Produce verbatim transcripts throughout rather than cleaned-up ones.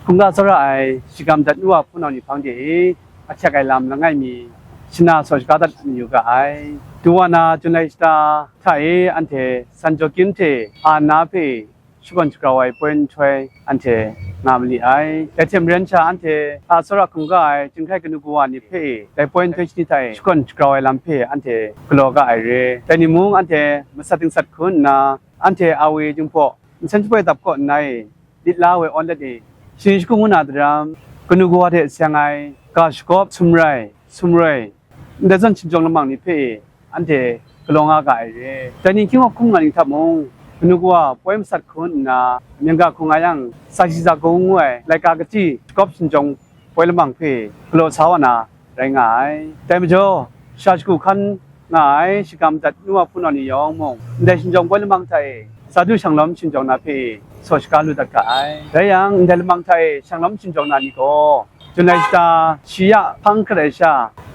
Hkungga tsawra ai shagam dat nu wa hpunau ni hpang de e ahkyak ai lam langai mi shana saw shaga dat mayu ga ai. Du wa na Jun lai shata hta e anhte San Jaw Kim hte a na hpe shakawn shagrau ai poi nhtoi anhte nga ma li ai. Dai hte maren sha anhte a tsawra hkungga ai chyinghkai kanu kawa ni hpe dai poi nhtoi shani hta e shakawn shagrau ai lam hpe anhte galaw ga ai re. Dai ni mung anhte masat dingsat hkun nna, anhte a we jinghpaw nsen shapoi dap kaw nna e, lit la woi awn let e, shani shagu ngu na daram, kanu kawa hte seng ai, ga shagawp, sumrai, sumroi, ndai zawn shinjawng lamang ni hpe anhte galaw nga ga ai re. Dai ni hkying hkrum nga ni hta mung, kanu kawa poi masat hkun nna, myen ga hkung nga yang, sa shi za gung ngu ai laika kachyi shagawp shinjawng poi lamang hpe galaw sa wa na rai nga ai. Dai majaw, sha shagu hkan nga ai shagam dat nu wa hpunau ni yawng mung, ndai shinjawng poi lamang hta e sa du shanglawm shinjawng na hpe saw shaga lu dat ga ai. Rai yang, ndai lamang hta e shanglawm shinjawng na ni gaw, Jun lai shata shi ya hpang hkrat ai sha,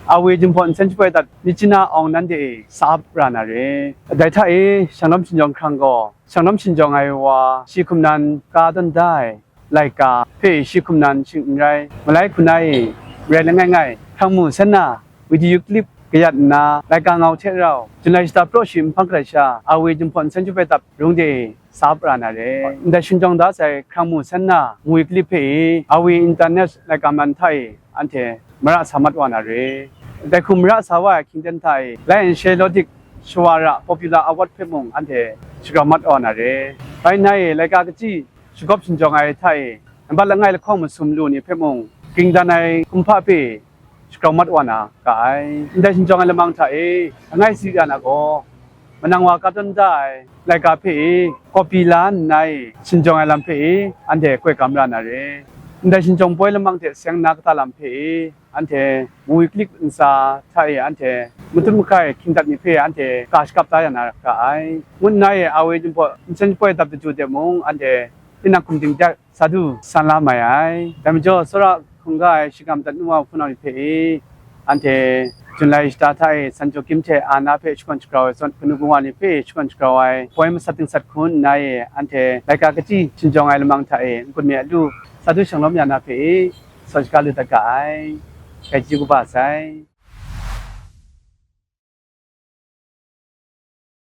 a we jinghpaw nsen shapoi dat Myitkyina Aung nan de e sa ap ra na re. Dai hta e shanglawm shinjawng hkrang gaw, shanglawm shinjawng ai wa shi hkum nan ka tawn da ai laika hpe shi hkum nan shing n rai, malai hku na e marai langai ngai, hkrang mu Senna video clip kayat nna, laika ngau hte rau, Jun lai shata praw shi n hpang hkrat sha, a we jinghpaw nsen shapoi dat Rungde sa pra na re. Ndai shinjawng da sai hkrang mu Senna ngwi clip hpe e, a we internet laika man hta e anhte mara sa mat wa na re. Dai hku mara sa wa ai hkying ten hta e, Lion Share Lawdik Shawara Popular Award hpe mung anhte shagrau mat wa na re. Bai nna e, laika kachyi shagawp shinjawng ai hta e, nambat langai lahkawng masum lu ni hpe mung, ging dan ai kumhpa hpe shagrau mat wa na ga ai. Ndai shinjawng ai lamang hta e, langai si ya na gaw, manang wa ka tawn da ai laika hpe e, kawpi la nna e, shinjawng ai lam hpe e, anhte koi kam ra na re. Ndai shinjawng poi lamang hte seng na kata lam hpe e, anhte ngwi clip ntsa hta e, anhte matut mahkai hkying dat ni hpe anhte ka shakap da ya na ga ai. Ngut nna e, a we jinghpaw nsen shapoi dap daju de mung, anhte tinang hkum dingdek sa du san la mai ai. Dai majaw, tsawra hkungga ai shagam dat nu wa hpunau ni hpe e, anhte Jun lai shata hta e San Jaw Kim hte a na hpe shakawn shagrau ai zawn, kanu kungwa ni hpe shakawn shagrau ai poi masat dingsat hku nna e, anhte laika kachyi shinjawng ai lamang hta e n-gun mi a lu sa du shanglawm ya na hpe e, saw shaga lu dat ga ai. Grai chyeju kaba sai.